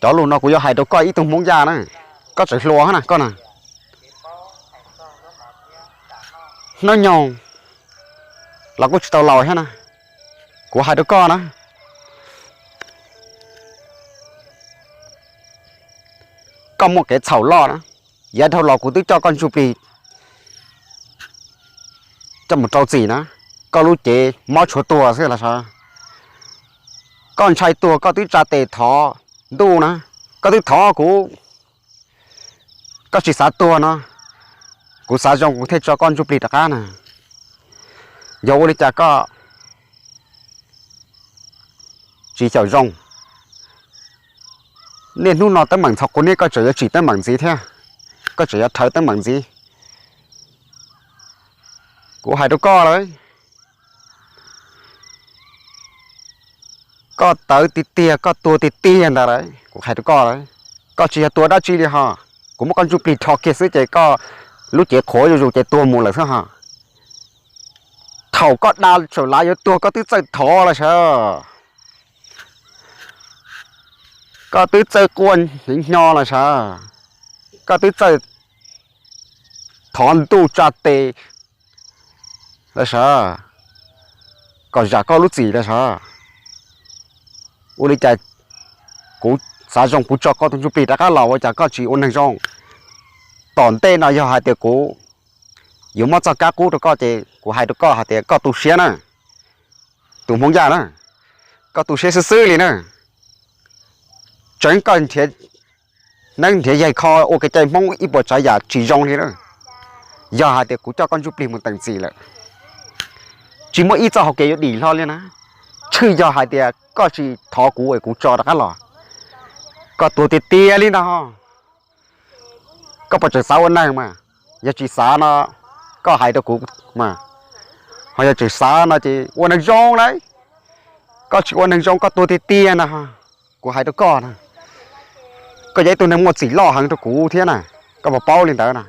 Cov lus no kuv yuav hais rau koj ib tug Hmoob Yaj na, koj tseem hluas na koj na. Hnub nyoog los kuj tsis tau laus thiab na. Kuv hais rau koj na, koj muaj kev txhaum loj na. Yav dhau los kuv twb coj koj ntsuj plig coj mus rau txim na, koj lub cev mob tshuav tuag xwb los sav. Koj ntshai tuag koj twb tsa tes thov ntuj na, koj twb thov kuv, koj tsis xav tuag no, kuv xav zoo kuv thiaj tso koj ntsuj plig rov qab na. Yog ua li cas koj tsis xyaum zoo? Niaj hnub no teeb meem ntxhov quav niab koj tseem yuav tsim teeb meem ntxiv thiab, koj tseem yuav rhawv teeb meem ntxiv. Kuv hais rau koj lawm, koj tawv tiag tiag koj tuag tiag tiag ntawd lawm, kuv hais rau koj lawm. Koj tsis yog tuag dab tsi li ho, kuv muab koj ntsuj plig rho kiag xwb ces koj lub cev qhuav zuj zus ces tuag mus lawm xwb ho. Thaum koj da tsaum lav yuav tuag koj twb txawj thov los sav, koj twb txawj quaj heev hnyo los sav, koj twb txawj thov ntuj tsa tes los sav, kom zam koj lub txim los sav. Ua li cas kuv xav zoo kuv tso koj tus ntsuj plig rov qab los ua cas koj tsis ua neeg zoo? Tom ntej no yog hais tias kuv yuav muab txoj kab qub rau koj ces kuv hais rau koj hais tias koj tu siab na, tus Hmoob Yaj na, koj tu siab xwb xwb li na. Tseev koj nrhiav neeb nrhiav yaig kho ua kev cai Hmoob ib puas tsav yam tsis zoo li na. Yog hais tias kuv coj koj ntsuj plig mus teem txim lawm, tsis muaj ib txoj hau kev yuav dim hlo li na. Tshwj yog hais tias koj tsis thov kuv es kuv tso rov qab los, koj tuag tiag tiag li ntag. Koj puas tseem xav ua neeg mas? Yog tsis xav no koj hais rau kuv mas, ho yog tseem xav no ces ua neeg zoo lauj. Koj tsis ua neeg zoo koj tuag tiag tiag ntag. Kuv hais rau koj na, koj yog ib tug neeg muaj txim loj heev rau kuv thiab na, koj puas paub li ntawd na?